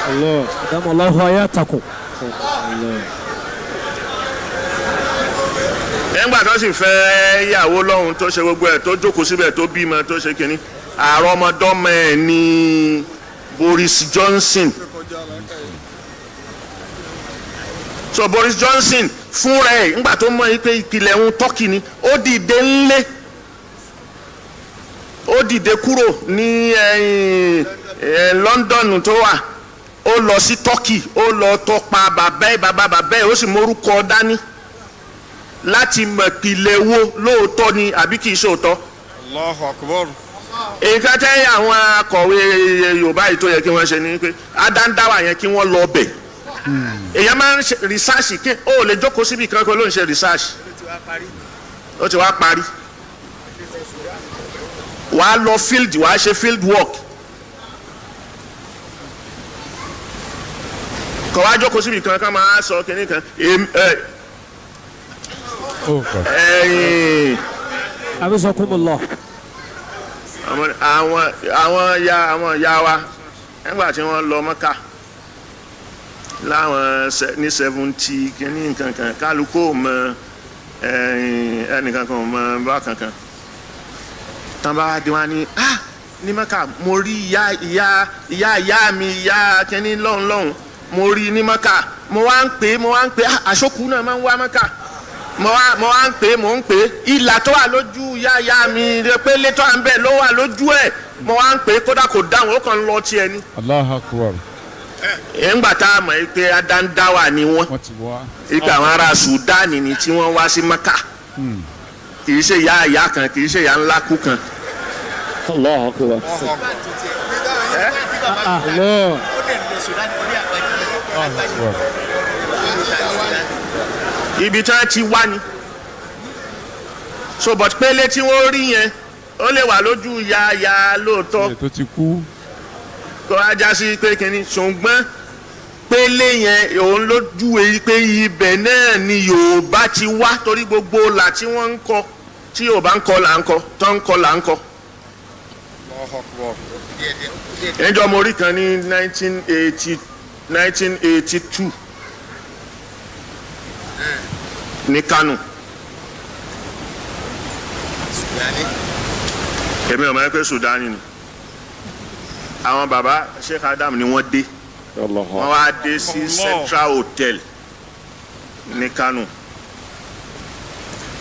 Allah. Adamu Allahu hayatakum. Allah. Nígbà tó sì fẹ́ yàwó lọ́hùn tó ṣe gbogbo ẹ̀, tó jókòó síbẹ̀, tó bímọ, tó ṣe kínní, àrọ́mọdọ́mọ ẹ̀ ní Boris Johnson. So Boris Johnson fúnra ẹ̀, ńgbà tó mọ̀ pé ìpìlẹ̀ ń Turkey ni, ó dìde ńlé, ó dìde kúrò ní London tó wà, ó lọ sí Turkey, ó lọ tọpa bàbá ẹ̀, bàbá bàbá ẹ̀, ó sì mórúkọ dání láti mọ̀ ìpìlẹ̀ wo lóòótọ́ ni àbí kìí ṣòótọ́. Allahu akbar. Nǹkan tẹ́ àwọn akọ̀wé Yorùbá yìí tó yẹ kí wọ́n ṣe ni pé adandawa yẹn, kí wọ́n lọ bẹ̀. Èèyàn máa ń ṣe research, kí ó lè jókòó síbi kan kó ló ń ṣe research, ó ti wá parí. Wàá lọ field, wàá ṣe field work. Kọ̀ wá jókòó síbi kan ká máa sọ kínní kan. Oh God. Ẹ̀yìn. Abisakumullah. Àwọn ya wa nígbà tí wọ́n lọ Mọ́kà láwọn ní 70 kínní nǹkan kan, kálukú ò mọ ẹnìkan kan ò mọ bá kankan tán bá dé wá ní, ah, ní Mọ́kà mo rí ìyá ìyá ìyá ìyá mi, ìyá kínní lọ́hùn lọ́hùn, mo rí ní Mọ́kà, mo wá ń pè é, mo wá ń pè é, ah, àṣokù náà máa ń wá Mọ́kà, mo wá ń pè é, mo ń pè é, ìlà tó wà lójú ìyá ìyá mi rẹ pé létọ́ à ń bẹ̀ ló wà lójú ẹ̀, mo wá ń pè é, kódà kò dáhùn, ó kàn ń lọ tiẹ̀ ni. Allahu akbar. Ńgbà tá a mọ̀ yìí pé adandawa ni wọ́n, Wọ́n ti wá. ipe àwọn ará Sudani ni tí wọ́n wá sí Maka, kì í ṣe ìyá ìyá kan, kì í ṣe ìyá ńlá kú kan. Allahu akbar. Allah. Akbar. Ibi tí wọ́n ti wá ni. So but pélé tí wọ́n rí yẹn, ó lè wà lójú ìyá ìyá lóòótọ́. Ilẹ̀ tó ti kú. Kó a já sí pé kínní, ṣùgbọ́n pélé yẹn òun ló júwe pé ibẹ̀ náà ni Yorùbá ti wá, torí gbogbo là tí wọ́n ń kọ, tí Yorùbá ń kọ là ń kọ, tó ń kọ là ń kọ. Allahu akbar. Ẹjọ́ mo rí kan ní 1982 ní Kánò. Èmi ò mọ̀ pé Sudani ni àwọn baba Sheikh Adam ni wọ́n dé. Wọ́n wá dé sí Central Hotel ní Kánò.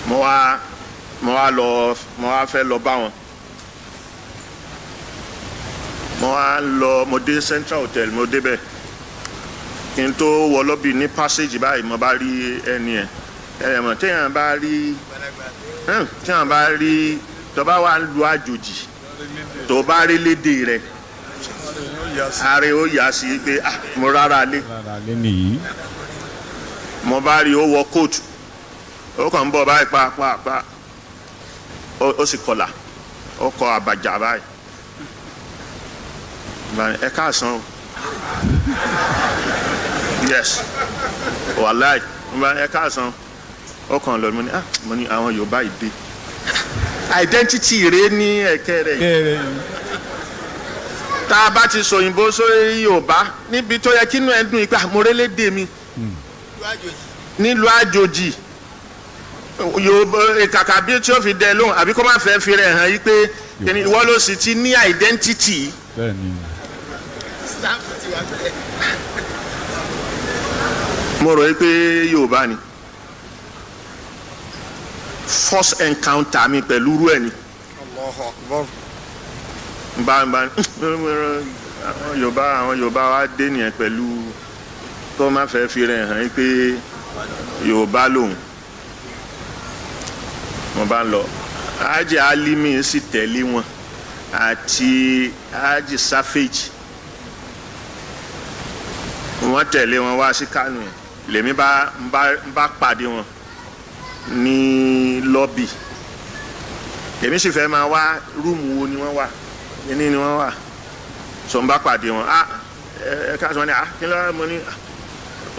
Mo wá lọ, mo wá fẹ́ lọ bá wọn. Mo wá lọ, mo dé Central Hotel, mo débẹ̀, kí n tó wọ lọ́bì ní passage báyìí, mo bá rí ẹni ẹ̀ ẹ̀ mọ̀, téèyàn bá rí tó bá wà ń lu àjòjì, tó bá rí lédè rẹ̀, ààrẹ ó yà sí pé, ah, mo rárá lé. Lára lé nìyí. Mo bá rí, ó wọ kóòtù, ó kàn ń bọ̀ báyìí pa pa pa, ó sì kọlà, ó kọ àbàjá báyìí. Báyìí, ẹ káàsán o. Yes, wàláì, mo bá ní, ẹ káàsán. Ó kàn lọ, mo ní, ah, mo ní àwọn Yorùbá yìí dé, identity rẹ ní ẹ̀kẹ́ rẹ̀ yìí. Kéré. Tá a bá ti sòyìnbó sórí Yorùbá níbi tó yẹ kínú ẹ dùn, ìpè àmúrélédè mi nílùú àjòjì Yorùbá, kàkà bí tí ó fi dẹ lóhùn àbí kó má fẹ́ fi rẹ̀ hàn yí pé kíni, ìwọ ló sì ti ní identity. Bẹ́ẹ̀ni. Mo rò yí pé Yorùbá ni first encounter mi pẹ̀lú irú ẹ̀ ni. Allahu akbar. Nba àwọn Yorùbá wa dé nìyẹn pẹ̀lú tó má fẹ́ fi rẹ̀ hàn yí pé Yorùbá lòun. Mo bá ń lọ, Haji Alimi sì tẹ̀lé wọn àti Haji Safeji, wọ́n tẹ̀lé wọn wá sí Kánò yẹn. Lèmi bá ń bá pàdé wọn ní lọ́bì. Èmi sì fẹ́ máa wá room wo ni wọ́n wà, ní ni wọ́n wà, so ń bá pàdé wọn, ah, ẹ ká sọ ni, ah, kí ló mo ní, ah,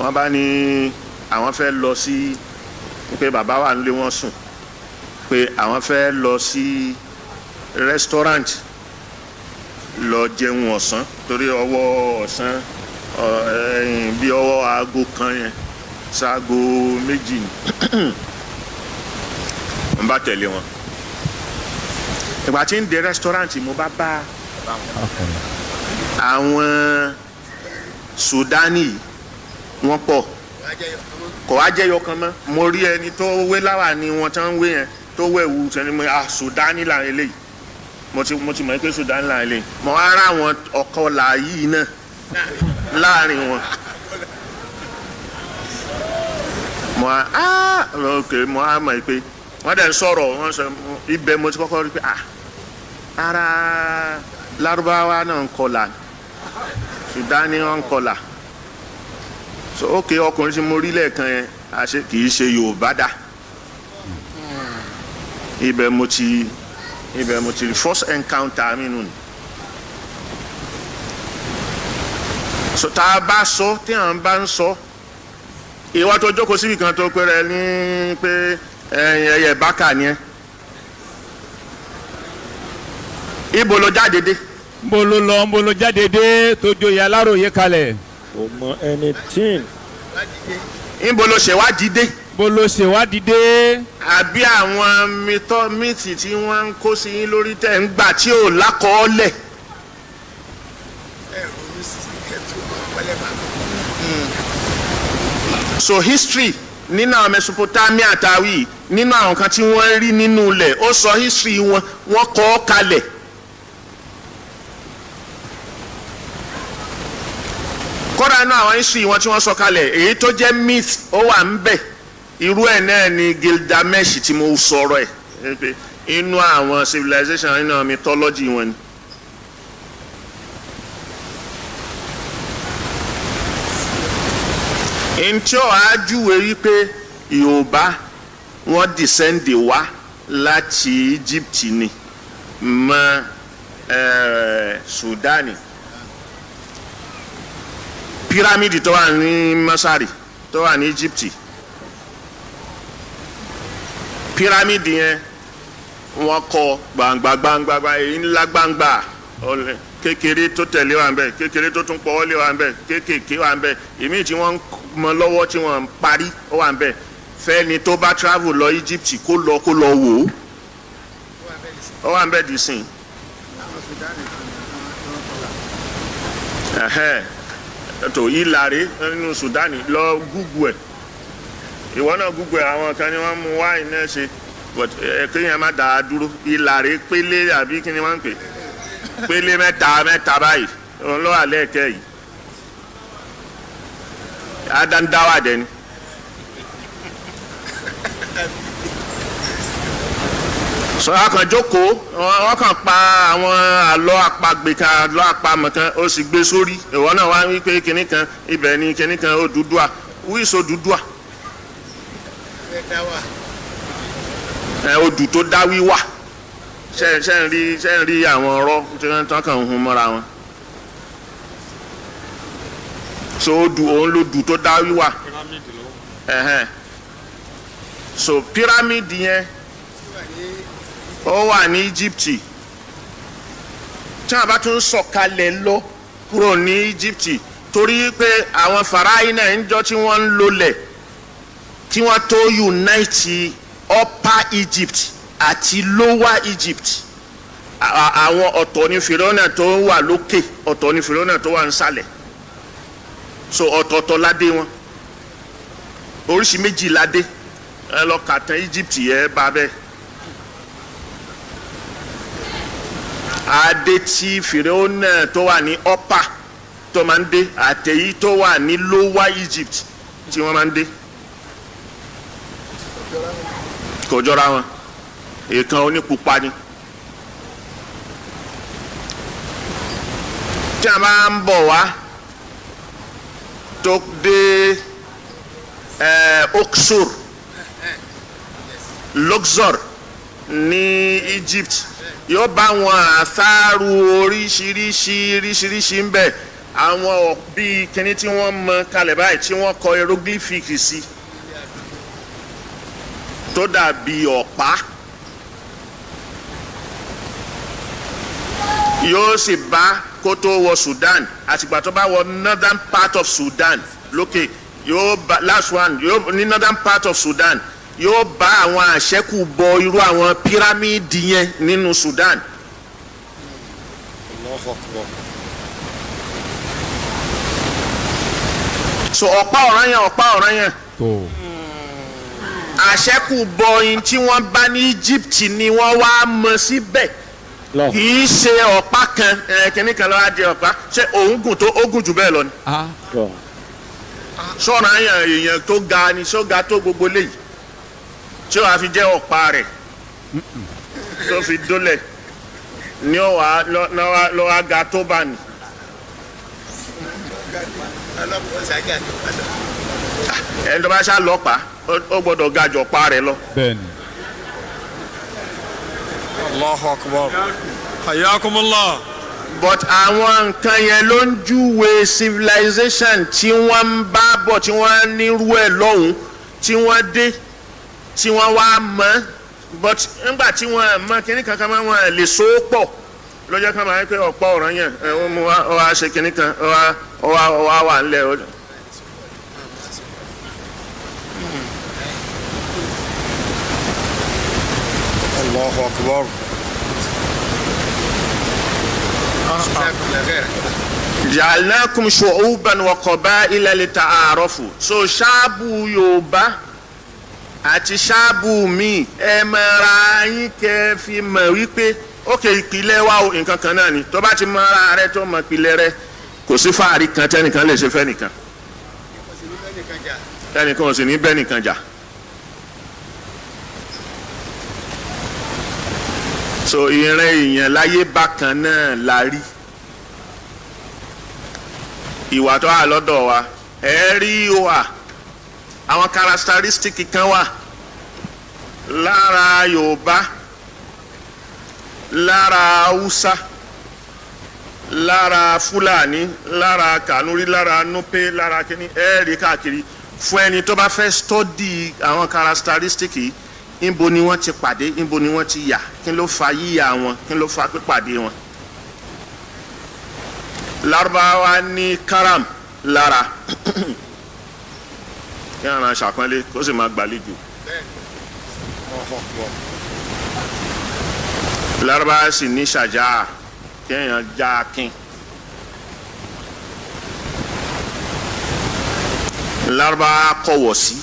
wọ́n bá ní àwọn fẹ́ lọ sí, pé bàbá wà nílé wọn sùn, pé àwọn fẹ́ lọ sí restaurant lọ jẹun ọ̀sán, torí ọwọ́ ọ̀sán Bí ọwọ́ 1:00 yẹn ṣaago 2 ni n bá tẹ̀lé wọn. Ìgbà tí ń dé restaurant, mo bá bá àwọn Sudani yìí, wọ́n pọ̀, kò wá jẹ́ yọkan mọ́. Mo rí ẹni tó wé láwà ni wọ́n tán ń wé yẹn, tó wẹ̀wù sẹ́ni mo, ah, Sudani là eléyìí. Mo ti mọ̀ pé Sudani là eléyìí. Mo wá rà àwọn ọkọlà yìí náà láàrin wọn. Mo á, ah, ok, mo á mọ̀ pé wọ́n dẹ̀ ń sọ̀rọ̀, wọ́n sọ ibẹ̀. Mo ti kọ́kọ́ rí pé, ah, ara Lárúbáwá náà ń kọlà, Sudani wọn ń kọlà. So ok, ọkùnrin tí mo rí lẹ́ẹ̀kan yẹn, àṣé kì í ṣe Yorùbá dá. Ibẹ̀ mo ti rí first encounter mi nù ni. So tá a bá sọ, tí à ń bá ń sọ, ìwọ tó jókòó síbi kan tó péré ní pé ẹyẹ bákà ni ẹ, ibo ló jáde dé? Nbo ló lọ, nbo ló jáde dé tó joyè aláròye kalẹ̀? Kò mọ anything. Ibo ló ṣèwádìí dé? Nbo ló ṣèwádìí dé? Àbí àwọn myth tí wọ́n ń kó sí yín lórí tẹ̀ ń gbà tí ò lákọọ́lẹ̀? Ẹ ronú sí kẹtù pẹlẹ bá. So history nínú àwọn Mesopotamia tàwí, nínú àwọn kan tí wọ́n rí nínú ilẹ̀, ó sọ history wọn, wọ́n kọ ọ́ kalẹ̀. Kódà nínú àwọn history wọn tí wọ́n sọ kalẹ̀, èyí tó jẹ́ myth, ó wà ń bẹ̀. Irú ẹ̀ náà ni Gilgamesh tí mo sọ̀rọ̀ ẹ̀ pé inú àwọn civilization, nínú àwọn mythology wọn ni. Ntí ó ajúwe wípé Yorùbá wọ́n descend wá láti Egypt ni mọ́ Sudani, pyramid tó wà ní Masari, tó wà ní Egypt, pyramid yẹn, wọ́n kọ́ gbangba gbangba gba èyí ńlá gbangba ọlẹ, kékeré tó tẹ̀lé wà ń bẹ̀, kékeré tó tún pọ̀wọ́lé wà ń bẹ̀, kékèké wà ń bẹ̀, èmi tí wọ́n ń mọ lọ́wọ́ tí wọ́n ń parí ó wà ń bẹ̀. Fẹ́ni tó bá travel lọ Egypt, kó lọ wò ó, ó wà ń bẹ̀ dì sìn. Ẹ̀hẹ́n. Tó ìlàrí nínú Sudani, lọ Google ẹ̀, ìwọ náà Google ẹ̀. Àwọn kan ní wọ́n mú wáìnì náà ṣe, but ẹ kéèyàn má dàá dúró. Ìlàrí pélé àbí kí ni wọ́n ń pè, pélé mẹ́ta mẹ́ta báyìí, òun ló wà lẹ́ẹ̀kẹ́ yìí. Adandawa dẹ ni. Sọ akàn jókòó, wọ́n kàn pa àwọn àlọ́ àpagbè kan, àlọ́ àpamọ̀ kan, ó sì gbé sórí. Ìwọ náà wá wí pé kinní kan ibẹ̀ ni kinní kan Odùduwà wíṣọ Odùduwà ẹ, odù tó dá wíwà. Ṣe ń rí àwọn ọ̀rọ̀ tí wọ́n tán kàn ń hun mọ́ra wọn? So odù òun ló dù tó dá wíwà. Ẹ̀hẹ́n. So pyramid yẹn, ó wà ní Egypt. Tí wọ́n bá tún sọ̀kalẹ̀ lọ kúrò ní Egypt, torí pé àwọn Fáráò ń jọ tí wọ́n ń lolẹ̀, kí wọ́n tó unite Upper Egypt àti Lower Egypt, àwọn ọ̀tọ̀ ní Fìrọ́nà tó wà lókè, ọ̀tọ̀ ní Fìrọ́nà tó wà nísàlẹ̀. So ọ̀tọ̀ọ̀tọ̀ ládé wọn, oríṣi méjì ládé. Ẹ lọ kàtàn Egypt yẹ bá bẹ́ẹ̀. Adé tí Fìrọ́nà tó wà ní Upper tó máa ń dé, àtẹ̀yí tó wà ní Lower Egypt tí wọ́n máa ń dé, kò jọra wọn. Èèkan onípupa ni. Tí a máa ń bọ̀ wá tó dé Luxor, Luxor ní Egypt, yóò bá wọn àṣàrù oríṣiríṣi oríṣiríṣi ń bẹ, àwọn bíi kíní tí wọ́n mọ kalẹ̀ báyìí, tí wọ́n kọ hieroglyphic sí, tó dàbí ọ̀pá. Yóò sì bá kó tó wọ Sudan, àtìgbà tó bá wọ northern part of Sudan lókè yóò bá last one yóò ní northern part of Sudan, yóò bá àwọn àṣẹ́kù bọ irú àwọn pírámìdì yẹn nínú Sudan. Allahu Akbar. So ọ̀pá ọ̀ràn yẹn, ọ̀pá ọ̀ràn yẹn, Tó. àṣẹ́kù bọ ohun tí wọ́n bá ní Egypt ni wọ́n wá mọ síbẹ̀. Allah. Kì í ṣe ọ̀pá kan, kínní kan lọ́wọ́ á di ọ̀pá, ṣé òun gùn tó ó gùn jù bẹ́ẹ̀ lọ ni? Ah. Allah. Sọ̀rọ̀ àyàn èèyàn tó ga ni, ṣó ga tó gbogbo léyìí tí ó wàá fi jẹ́ ọ̀pá rẹ̀ tó fi dólẹ̀ ní ó wàá lọ́wọ́ ga tó bá ní. Ọlọ́pàá ṣáájà tó bá lọ. Ẹni tó bá ṣá lọ́pàá, ó gbọ́dọ̀ ga jù ọ̀pá rẹ̀ lọ. Bẹ́ẹ̀ni. Allahu Akbar. Hayyakumullah. But àwọn nǹkan yẹn ló ń júwe civilization tí wọ́n ń bá bọ̀, tí wọ́n nírú ẹ̀ lọ́hùn, tí wọ́n dé, tí wọ́n wá mọ̀. But nígbà tí wọ́n mọ̀ kínní kankan mọ́, wọn lè so ó pọ̀ lọ́jọ́ kan máa ń pẹ́ ọ̀pọ̀ ọ̀ràn yẹn, ẹ̀ wọ́n mú wa, ọ wá ṣe kínní kan, ọ wá ọ wá ọ wá wà ńlẹ̀ ọ. Allahu Akbar. Ja'alnakum shu'uban wa qaba'ila lita'arafu. So ṣáàbù Yorùbá àti ṣáàbù míì, ẹ mọ̀ra yín kẹ́ fi mọ̀ wípé ókè ìpìlẹ̀ wa o, nǹkan kan náà ni. Tó bá ti mọ̀ra rẹ, tó mọ̀ ìpìlẹ̀ rẹ, kò sí fáàrí kan tẹ́nìkan lè ṣe fẹ́nìkan, tẹ́nìkan ò sì ní bẹ́nìkan jà. So ìran èèyàn láyé bákan náà la rí. Ìwà tó wà lọ́dọ̀ wa, ẹ rí wa, àwọn characteristic kan wà lára Yorùbá, lára Haúsá, lára Fúlàní, lára Kànúrí, lára Núpé, lára kíní, ẹ rí káàkiri. Fún ẹni tó bá fẹ́ study àwọn characteristic yìí, níbo ni wọ́n ti pàdé, níbo ni wọ́n ti yà, kí ló fa yíyà wọn, kí ló fa pípàdé wọn? Lárúbáwá ní karam lára, kí wọn máa ṣàpọ́nlé, kó sì máa gbàlejò. Allahu Akbar. Lárúbáwá sì ní ṣàjà, kí èèyàn já akin. Lárúbáwá kọ̀wọ̀ sí.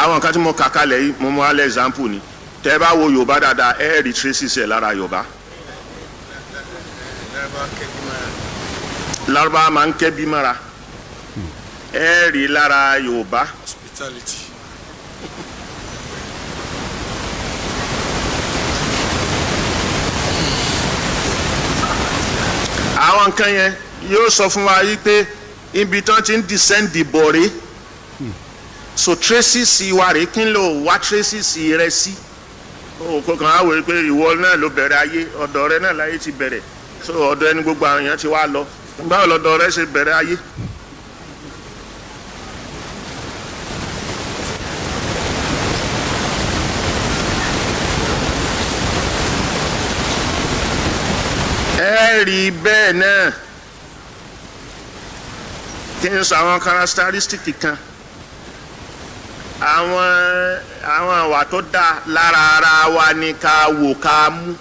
Àwọn nǹkan tí mo kà kalẹ̀ yìí, mo mú alẹ́ example ni. Tẹ́ bá wo Yorùbá dáadáa, ẹ rí traces ẹ̀ lára Yorùbá. Lárúbáwá máa ń kẹ́bí mọ́ra, ẹ rí lára Yorùbá. Hospitality. Àwọn nǹkan yẹn yóò sọ fún wa yìí pé ibi tí wọ́n ti ń descend bọ̀ rèé. So traces wa rèé, kí n lò wá traces rẹ sí o kò kàn á wòye pé ìwọ náà ló bẹ̀rẹ̀ ayé, ọ̀dọ̀ rẹ náà láyé ti bẹ̀rẹ̀. So ọ̀dọ̀ ẹni gbogbo àwọn èèyàn ti wá lọ, báwo lọ́dọ̀ rẹ ṣe bẹ̀rẹ̀ ayé? Ẹ rí bẹ́ẹ̀ náà, kí n sọ àwọn characteristic kan, àwọn àwà tó dáa lára ara wa ni ká wò, ká mú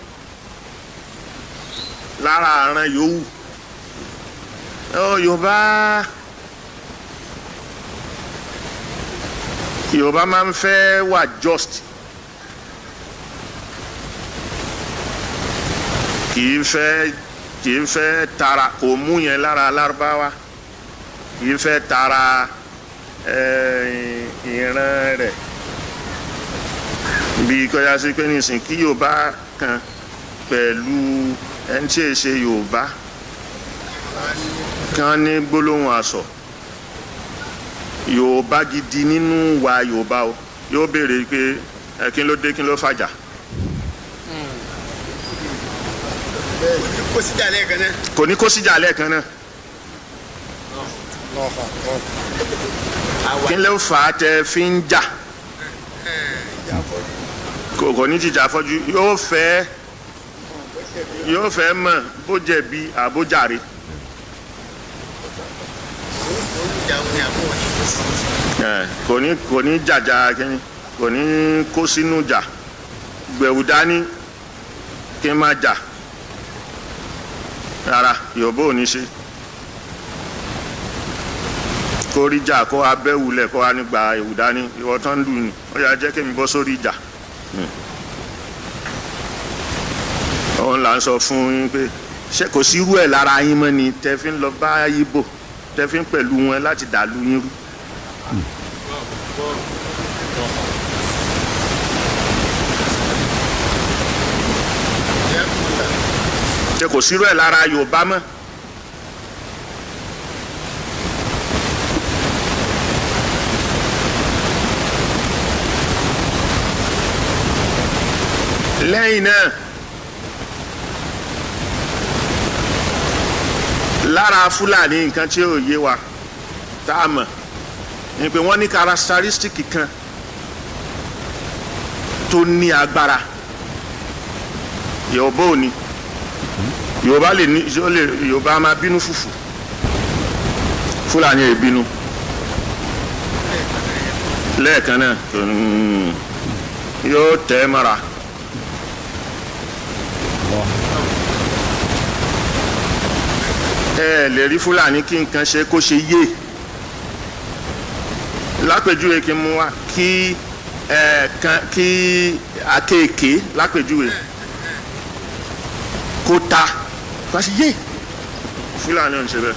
lára àrùn yòówù. Ọ Yorùbá máa ń fẹ́ wà just, kì í fẹ́ tara, kò mú yẹn lára Lárúbáwá, kì í fẹ́ tara ìran rẹ̀ bí kọjá sí pé nísìn kí Yorùbá kan pẹ̀lú ẹni tí è ṣe Yorùbá kan ní gbólóhùn àsọ, Yorùbá gidi nínú wa Yorùbá o, yóò béèrè pé ẹ kí ló dé, kí ló fàjà? Kó síjà lẹ́ẹ̀kan náà. Kò ní kó síjà lẹ́ẹ̀kan náà. Allahu Akbar. Kí ló fà á tẹ fi ń jà? Kò ní jìjà afọ́jú, yóò fẹ́ mọ̀ bó jẹ̀bi àbójàre. Kò ní jàjà kínní, kò ní kó sínú jà gbẹ̀wù dání kí n má jà rárá. Yorùbá ò ní ṣe kó rí jà, kó abẹ́wulẹ̀, kó wá nígbà ẹ̀wù dání. Ìwọ tán ń lù ní, ó yà jẹ́ kémi bọ́ sórí ìjà. Òun là ń sọ fún yín pé ṣé kò sí irú ẹ̀ lára yín mọ́ ni tẹ́ fi ń lọ bá Ìgbò, tẹ́ fi ń pẹ̀lú wọn láti dàlú yín rú? Ṣé kò sí irú ẹ̀ lára Yorùbá mọ́? Lẹ́yìn náà, lára Fúlàní, nǹkan tí ò yé wa tá a mọ̀ ni pé wọ́n ní characteristic kan tó ní agbára. Yorùbá ò ní. Yorùbá lè ní, ó lè, Yorùbá máa bínú fùfù, Fúlàní ò bínú lẹ́ẹ̀kan náà, yóò tẹ́ mọ́ra. Ẹ lè rí Fúlàní kí nǹkan ṣe kó ṣe yé. Lápèjúwe kí n mú wa, kí ẹ kan kí akéèké, lápèjúwe, kó ta kó ṣe yé, Fúlàní ò ń ṣe bẹ́ẹ̀.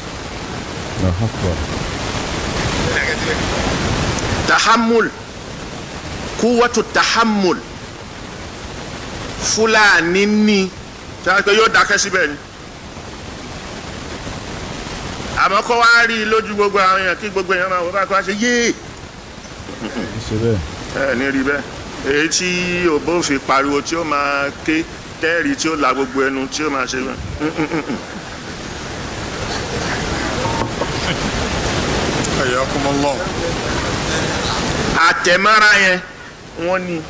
Tahammul, kúwọ́tò tahammul, Fúlàní ní tí yóò dákẹ́ síbẹ̀ ni. Àmọ́ kó wá rí i lójú gbogbo àwọn èèyàn, kí gbogbo èèyàn máa wọ bá kó wá ṣe yéé, ẹ ní rí bẹ́ẹ̀. Èyí tí òbó fi pariwo, tí ó máa ké tẹ́ẹ̀rí, tí ó la gbogbo ẹnu, tí ó máa ṣe bẹ́ẹ̀. حياكم الله. Àtẹ̀mára yẹn, wọ́n ní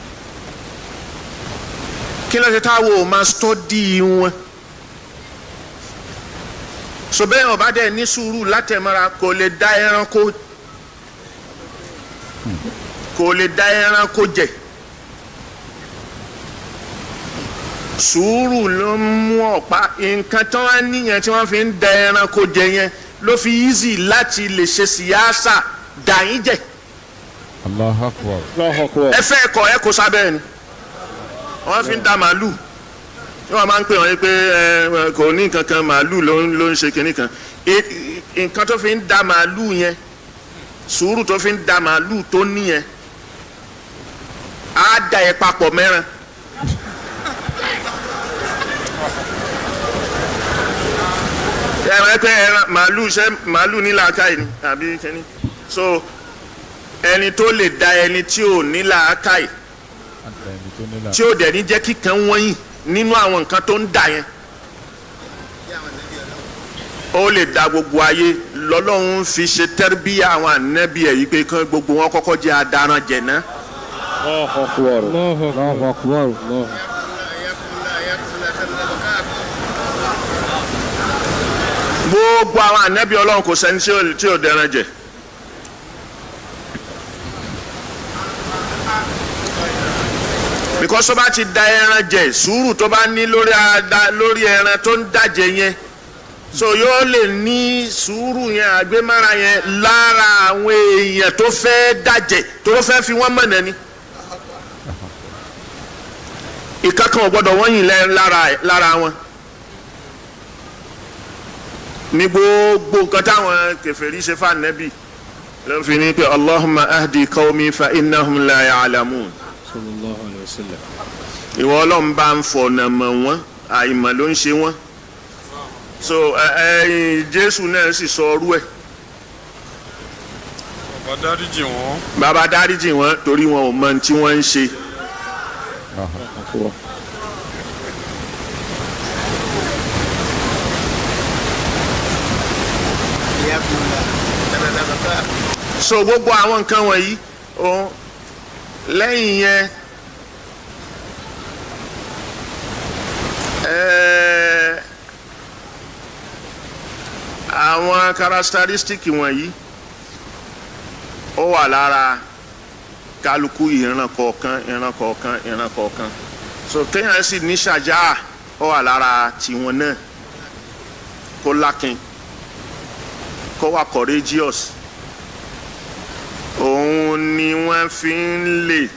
kí ló ṣe táwọn ò máa study wọn? So bẹ́ẹ̀ ọba dẹ̀ ní sùúrù látẹ̀mára, kò lè dá ẹranko, kò lè dá ẹranko jẹ. Sùúrù ló ń mú ọ̀pá nǹkan tí wọ́n níyẹn tí wọ́n fi ń da ẹranko jẹ yẹn, ló fi easy láti lè ṣe síyáṣà dà yín jẹ. Allahu Akbar. Allahu Akbar. Ẹ fẹ́ kọ, ẹ kó sábẹ́ ni wọ́n fi ń da màálù tí wọ́n máa ń pè wọ́n pé ẹ kò ní nǹkan kan, màálù ló ń ṣe kinní kan. Nǹkan tó fi ń da màálù yẹn, sùúrù tó fi ń da màálù tó ní yẹn, á da ẹ papọ̀ mẹ́ran. Ẹ máa pẹ́ ẹran màálù, ṣé màálù ní làákàyè ni àbí kinní? So ẹni tó lè da ẹni tí ò ní làákàyè, Ẹni tó ní là. tí ó dẹ̀ ní jẹ́ kíkan wọ́nyí nínú àwọn nǹkan tó ń dà yẹn, ó lè da gbogbo ayé. Lọ́lọ́run fi ṣe tẹ́rбíyà àwọn ànábì ẹ̀ yìí pé kán gbogbo wọn kọ́kọ́ jẹ́ adaran jẹ̀ná. Allahu Akbar. Allahu Akbar. Gbogbo àwọn ànábì Ọlọ́run, kò sẹ́ni tí ò dẹran jẹ. Because tó bá ti da ẹran jẹ, sùúrù tó bá ní lórí ada, lórí ẹran tó ń dàjẹ yẹn, so yóò lè ní sùúrù yẹn, àgbémára yẹn lára àwọn èèyàn tó fẹ́ dàjẹ, tó ló fẹ́ fi wọ́n mọ̀nà ni. Ìkankan ò gbọ́dọ̀ wọ́n yìn lára wọn ní gbogbo nǹkan táwọn kèfèrí ṣe fún Ànábì, ló fi ní pé اللهم اهد قومي فإنهم لا يعلمون. Sallallahu alayhi wa sallam. Ìwọ Ọlọ́run, bá ń fọ̀nà mọ̀ wọ́n, àìmọ̀ ló ń ṣe wọ́n. So ẹ ẹ Jésù náà sì sọ ọrú ẹ̀. Bàbá, dáríjì wọ́n. Bàbá, dáríjì wọ́n, torí wọn ò mọ ohun tí wọ́n ń ṣe. Akbar. So gbogbo àwọn nǹkan wọ̀nyí òun lẹ́yìn yẹn. Àwọn characteristic wọ̀nyí ó wà lára kálukú ìran kọ̀ọ̀kan, ìran kọ̀ọ̀kan, ìran kọ̀ọ̀kan. So kéèyàn sì ní ṣàjáà, ó wà lára tiwọn náà, kó lákin, kó wà courageous. Òun ni wọ́n fi ń lè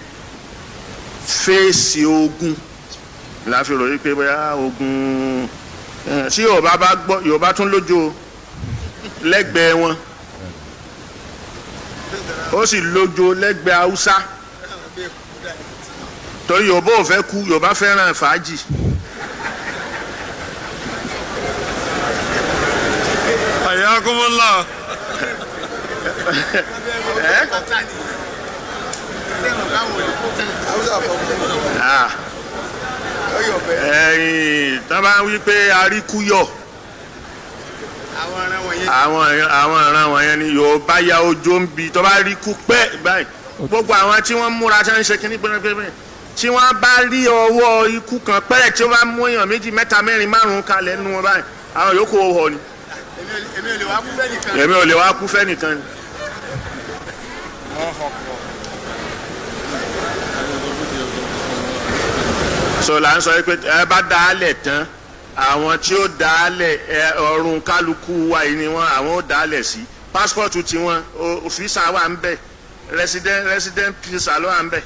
fèsì ogun. Láfi rò wípé bóyá ogun tí Yorùbá bá gbọ́, Yorùbá tún lójo lẹ́gbẹ̀ẹ́ wọn, ó sì lójo lẹ́gbẹ̀ẹ́ Haúsá, torí Yorùbá ò fẹ́ kú, Yorùbá fẹ́ràn fàájì. Hayyakumullah. Ẹ̀yìn tán bá ń wí pé aríkúyọ̀, àwọn ìran wọ̀nyẹn ni Yorùbá ya ojú ń bi. Tó bá rí kú pẹ́ báyìí, gbogbo àwọn tí wọ́n múra tí wọ́n ń ṣe kínní pẹ́rẹ́pẹ́rẹ́, tí wọ́n bá rí ọwọ́ ikú kan pẹ́rẹ́, tí wọ́n bá mú èèyàn méjì, mẹ́ta, mẹ́rin, márùn-ún kalẹ̀ nínú wọn báyìí, àwọn yòókù ó họ ni. Èmi ò lè wá kú fẹ́ nìkan ni. So là ń sọ pé ẹ bá dá a lẹ̀ tán, àwọn tí ó dá a lẹ̀, ẹ ọrùn kálukú wa yìí ni wọ́n, àwọn ó dá a lẹ̀ sí pásítọ̀tù tiwọn, físà wà ń bẹ̀, resident visa ló wà ń bẹ̀.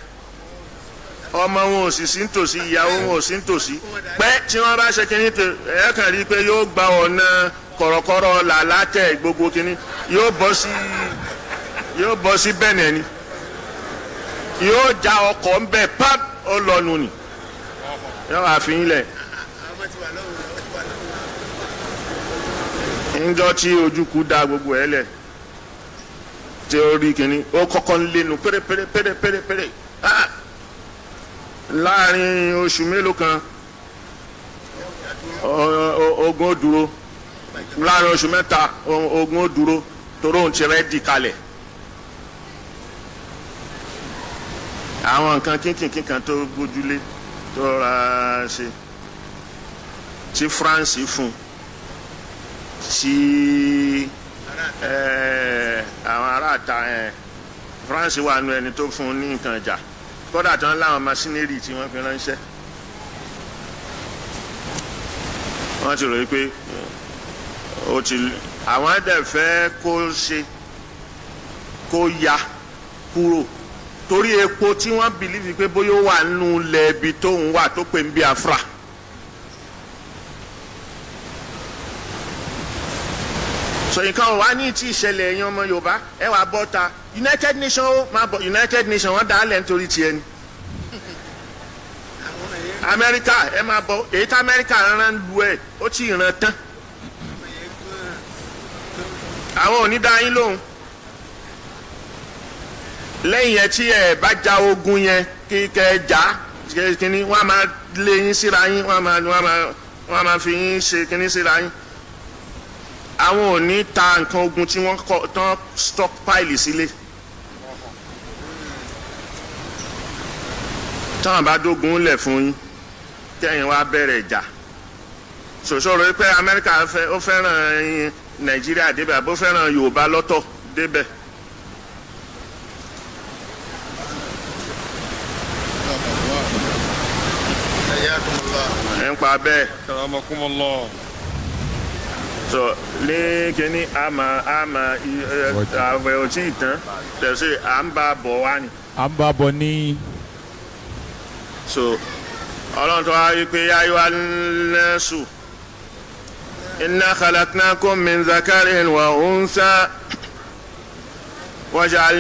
Ọmọ wọn ò sì sí nítòsí, ìyàwó wọn ò sí nítòsí. Pẹ́ tí wọ́n bá ṣe kínní tó, ẹ kàn rí i pé yóò gba ọ̀nà kọ̀rọ̀kọ̀rọ̀ làlátẹ̀ gbogbo kínní, yóò bọ́ sí Bẹ̀nẹ̀ ni, yóò já ọkọ̀ ń bẹ̀ páp, ó lọ́nu ni, yóò wá fi yín lẹ̀. Ńjọ́ tí ojúkú da gbogbo ẹ lẹ̀, tí ó rí kínní, ó kọ́kọ́ ń lénu péré péré péré péré péré. Láàrin oṣù mélòó kan, ogun ó dúró. Láàrin oṣù mẹ́ta, ogun ó dúró, torí òun ti rẹ́dì kalẹ̀. Àwọn nǹkan kínkìnkín kan tó gbójúlé tó ra ṣe, tí France fún, tí àwọn aráàta France wà nù ẹni tó fún ní nǹkan ìjà, kódà tán láwọn masineri tí wọ́n fi ránṣẹ́. Wọ́n ti rò yí pé ó ti, àwọn ẹ̀dẹ̀ fẹ́ kó ṣe kó ya kúrò, torí epo tí wọ́n bìlífì pé bóyá ó wà nínú ilẹ̀ ibi tó ń wà tó pè ń Biafra. So nǹkan wà ní tí ìṣẹ̀lẹ̀ ẹ̀yin ọmọ Yorùbá ẹ wà bọ́ ta United Nations, ó máa bọ̀ United Nations, wọ́n dá a lẹ̀ nítorí tiẹ̀ ni. Amẹ́ríkà ẹ máa bọ̀, èyí tí Amẹ́ríkà rán lu ẹ̀ ó ti ràn tán. Àwọn ò ní dá yín lóhùn. Lẹ́yìn yẹn tí ẹ bá ja ogun yẹn kí kẹ ẹ jà kínní, wọ́n á máa lé yín síra yín, wọ́n á máa fi yín ṣe kínní síra yín. Àwọn ò ní ta nǹkan ogun tí wọ́n kọ tán stockpile sílé. Táwọn bá dógun lẹ̀ fún yín, kẹ́yìn wá bẹ̀rẹ̀ ìjà. Sòsòrò pé Amẹ́ríkà ó fẹ́ràn Nàìjíríà débẹ̀, àbó fẹ́ràn Yorùbá lọ́tọ̀ débẹ̀. Ẹ̀ ń pa bẹ́ẹ̀. Karamakumullah. So ní kíní àmà àwẹ̀ ò tí ì tán, tẹ̀sí à ń bá bọ̀ wá ni. À ń bá bọ̀ ní. So ọlọ́run tó wá wí pé yā ayyuhan-nāsu innā khalaqnākum min dhakarin wa unthā wa ja'alnākum.